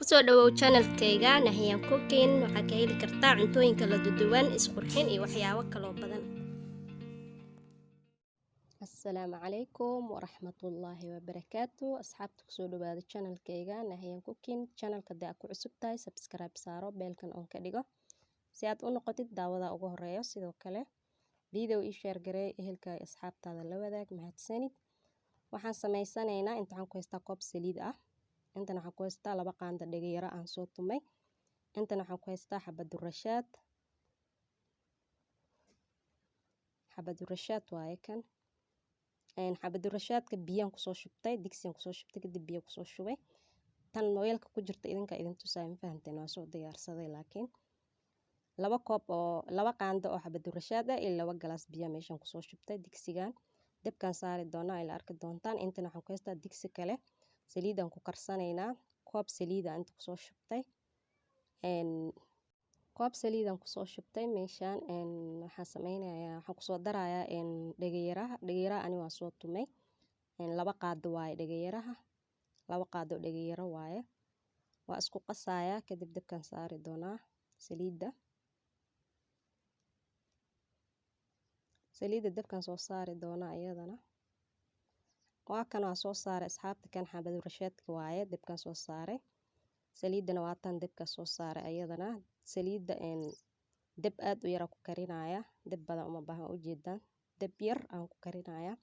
Kusoo dhawow channelkayga Nahyan Cooking. Waxaa ka heli kartaa cuntooyin kala duwan, isqurxin iyo waxyaabo kaloo badan. Asalaamu calaykum waraxmatullaahi wabarakaatu. Asxaabta, kusoo dhawaada channelkayga Nahyan Cooking. Channelka hadii aad ku cusub tahay, subscribe saaro, bellkan on ka dhigo si aad u noqotid daawada ugu horeeyo. Sidoo kale video ii share gareey, ehelka iyo asxaabtaada la wadaag. Mahadsanid. Waxaan samaysanaynaa, inta waxaan ku haystaa koob saliid ah, intan waxaan ku haystaa 2 qaando dhegayaro aan soo tumay, intan waxaan ku haystaa xabadurashaad. Xabadurashaad waaye kan. Xabadurashaadka biyaan kusoo shubtay, digsiyan kusoo shubtay, kadib biyo kusoo shubay. Tan weelka ku jirta idinka idin tusaaya, ma fahanteen? Waa soo diyaarsaday, laakiin 2 koob oo 2 qaando oo xabadurashaad ah iyo 2 galaas biya meeshan kusoo shubtay. Digsigan dabkaan saari doonaa, ila arki doontaan. Intan waxaan ku haystaa digsi kale, saliidaan ku karsanaynaa. Koob saliida inta kusoo shubtay, koob saliidaan kusoo shubtay meeshaan. Waxaan sameynayaa, waxaan kusoo darayaa dhegayaraha. Dhegayaraha ani waa soo tumay, 2 qaado waaye dhegayaraha, 2 qaado dhegayaro waaye. Waa isku qasayaa, kadib dabkaan saari doonaa saliidda. Saliidda dabkaan soo saari doonaa iyadana. Waa kan, waa soo saaray, asxaabta. Kan xabadurashaadka waaye, dabkaan soo saaray. Saliiddana waa tan, dabka soo saaray ayadana. Saliidda dab aad u yara ku karinaya, dab badan uma baahna. Ujeedaan, dab yar aan ku karinaya.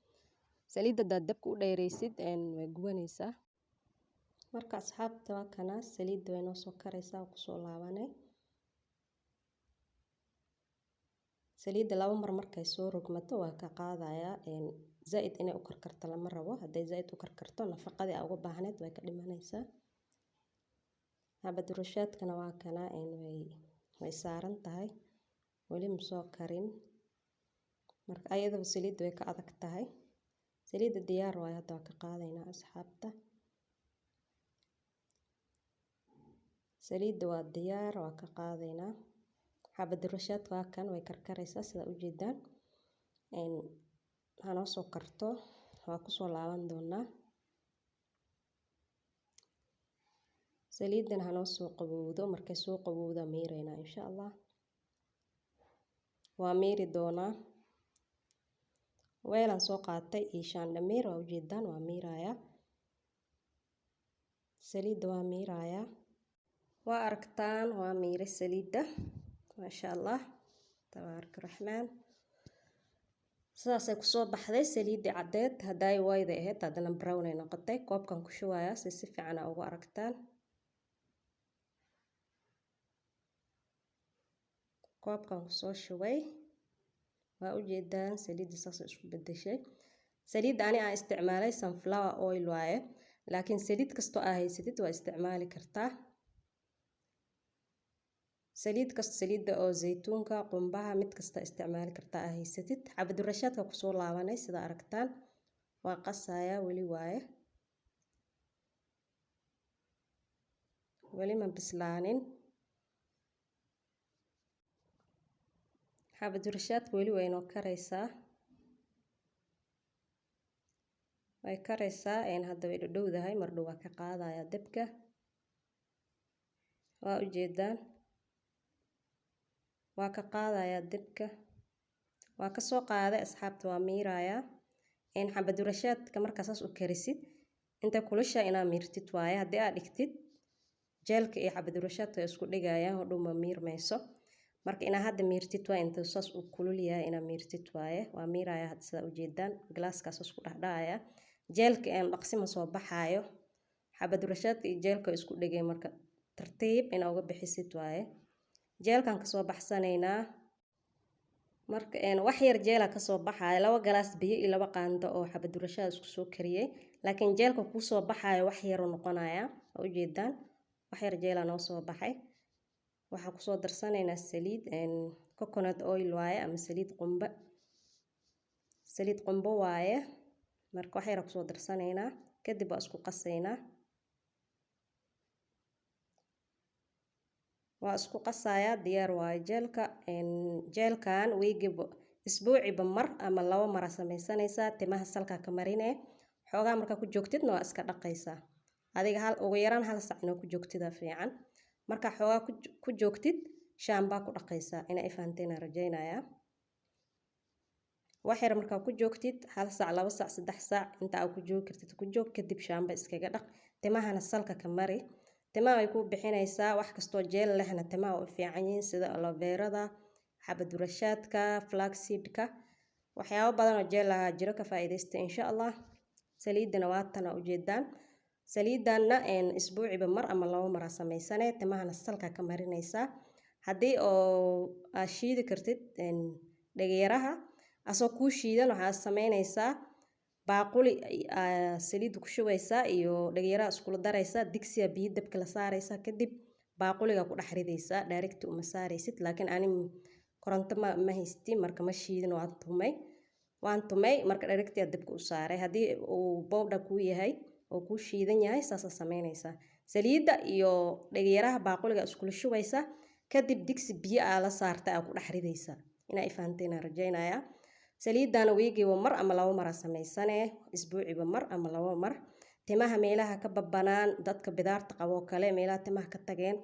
Saliidda hadaad dabka u dheereysid, way gubanaysaa. Marka asxaabta, waa kana, saliidda way noo soo karaysaa, waa kusoo laabanay. Saliidda 2 mar markay soo rogmato, waa ka qaadayaa. Zaaid inay u karkarto lama rabo. Hadday zaaid u karkarto, nafaqadii aa uga baahneed way ka dhimanaysaa. Xabadurashaadkana waa kana, way saaran tahay, weli ma soo karin. Marka ayadaba saliidda way ka adag tahay. Saliidda diyaar waaye, hadda waa ka qaadaynaa, asxaabta. Saliidda waa diyaar, waa ka qaadaynaa. Xabadurashaadka waa kan, way karkaraysaa sidaa ujeedaan. Hanoo soo karto, waa kusoo laaban doonaa. Saliiddana hanoo soo qabowdo. Markay soo qabowda, miireynaa insha Allah, waa miiri doonaa. Weelaan soo qaatay iyo shaandhamiir, waa ujeedaan, waa miirayaa saliidda, waa miirayaa. Waa aragtaan, waa miiray saliidda. Maasha Allah, tabaaraka raxmaan. Sidaasay kusoo baxday saliiddii caddeed. Haddaay wayday ahayd, haddana brown ay noqotay. Koobkan ku shubayaa si si fiican aa ugu aragtaan. Koobkan kusoo shubay, waa ujeedaan, saliidda saasay isku bedeshay. Saliidda ani aan isticmaalay sunflower oil waaye, laakiin saliid kastoo aa haysatid waa isticmaali kartaa. Saliid kasta, saliidda oo zaytuunka, qumbaha, mid kasta isticmaali kartaa aa haysatid. Xabadurashaadka kusoo laabanay, sida aragtaan, waa qasayaa weli waaye, weli ma bislaanin. Xabadurashaadka weli way inoo karaysaa, way karaysaa. Hadda way dhadhowdahay, mar dhow waa ka qaadayaa dabka. Waa ujeedaan, waa ka qaadayaa dabka, waa kasoo qaaday, asxaabta. Waa miirayaa xabadurashaadka. Markaa saas u karisid, inta kulusha inaa miirtid waaye. Haddii aad dhigtid, jeelka iyo xabadurashaadka way isku dhigayaan, hodhow ma miirmayso. Marka inaa hadda miirtid waaye, inta saas uu kulul yahay inaa miirtid waaye. Waa miirayaa hadda, sidaa ujeedaan. Galaaskaas isku dhexdhacaya, jeelka dhaqsi ma soo baxaayo. Xabadurashaadka iyo jeelka way isku dhigay, marka tartiib inaa uga bixisid waaye. Jeelkan kasoo baxsanaynaa. Marka wax yar jeela kasoo baxaayo, 2 galaas biyo iyo 2 qaando oo xabadurashaad isku soo kariyey, laakiin jeelka kuusoo baxaayo wax yaruu noqonaya. Waa ujeedaan, wax yar jeela noo soo baxay. Waxaan kusoo darsanaynaa saliid coconut oil waaye ama saliid qumbe, saliid qumbo waaye. Marka wax yar kusoo darsanaynaa, kadib waa isku qasaynaa. Waa isku qasayaa, diyaar waaye jeelka. Jeelkan wiigiba, isbuuciba mar ama 2 mara samaysanaysaa. Timaha salkaa ka marinee, xoogaa markaa ku joogtidna waa iska dhaqaysaa. Adiga hal ugu yaraan hal sac inaa ku joogtida fiican. Marka xoogaa ku joogtid, shaambaa ku dhaqaysaa. Inaa i fahanteen aan rajaynayaa. Wax yar markaa ku joogtid, hal sac, 2 sac, 3 sac, inta aad ku joogi kartid ku joog, kadib shaamba iskaga dhaq. Timahana salka ka mari. Timaha way kuu bixinaysaa. Wax kastoo jeel lehna timaha u fiican yihiin, sida aloe verada, xabadurashaadka, flaxseedka, waxyaabo badan oo jeel lahaa jiro. Ka faa'iidaysta insha Allah. Saliidana waa tan aa ujeedaan. Saliidanna isbuuciba mar ama 2 mar aa samaysane, timahana salka ka marinaysaa. Haddii oo aad shiidi kartid dhagayaraha asoo kuu shiidan, waxaad samaynaysaa baaquli saliidda ku shubaysaa iyo dhagayaraha iskula daraysaa, digsiga biyo dabka la saaraysaa, kadib baaquliga ku dhex ridaysaa, direct uma saaraysid. Laakiin ani koronto ma haysti, marka ma shiidin, waan tumay, waan tumay, marka direct aa dabka u saaray. Haddii uu powder kuu yahay oo kuu shiidan yahay, saasaa samaynaysaa. Saliidda iyo dhagayaraha baaquliga iskula shubaysaa, kadib digsi biyo aa la saartay aa ku dhex ridaysaa. Inaa i fahanteen aan rajaynayaa. Saliidana wiigiiba mar ama 2 mar aa samaysane, isbuuciba mar ama 2 mar. Timaha meelaha ka babanaan, dadka bidaarta qabo kale, meelaha timaha ka tageen,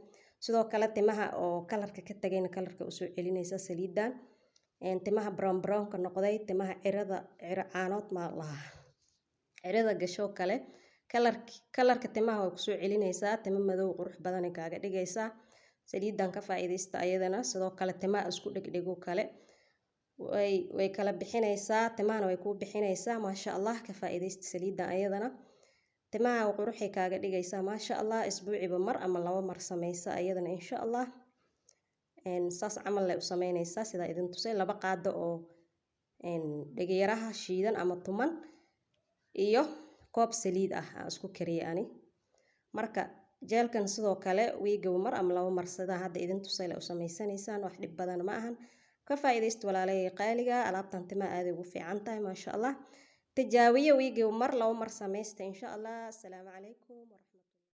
sidoo kale timaha oo kalarka ka tageen, kalarka usoo celinaysa saliidan. Timaha brown brownka noqday, timaha cirada, ciro caanood maa lahaa, cirada gasho kale, kalarka timaha way kusoo celinaysaa. Timo madow qurux badan ay kaaga dhigaysaa saliidan. Ka faa'iidaysta ayadana. Sidoo kale timaha isku dhegdhego kale way kala bixinaysaa, timahana way kuu bixinaysaa, maasha Allah. Ka faa'iidaysta saliidan ayadana, timaha quruxay kaaga dhigaysaa, maasha Allah. Isbuuciba mar ama 2 mar samaysa ayadana insha Allah. Saas camal lay u samaynaysaa sidaa idin tusay: 2 qaado oo dhegayaraha shiidan ama tuman iyo koob saliid ah aan isku kariyay ani. Marka jeelkan sidoo kale wiigiba mar ama 2 mar sidaa hadda idin tusay lay u samaysanaysaan. Wax dhib badan ma ahan. Ka faa'iidaysta walaalahey qaaliga. Alaabtan timaha aaday ugu fiican tahay, maasha Allah. Tijaabiye, wiigiba mar 2 mar samaysta insha Allah. Asalaamu calaykum.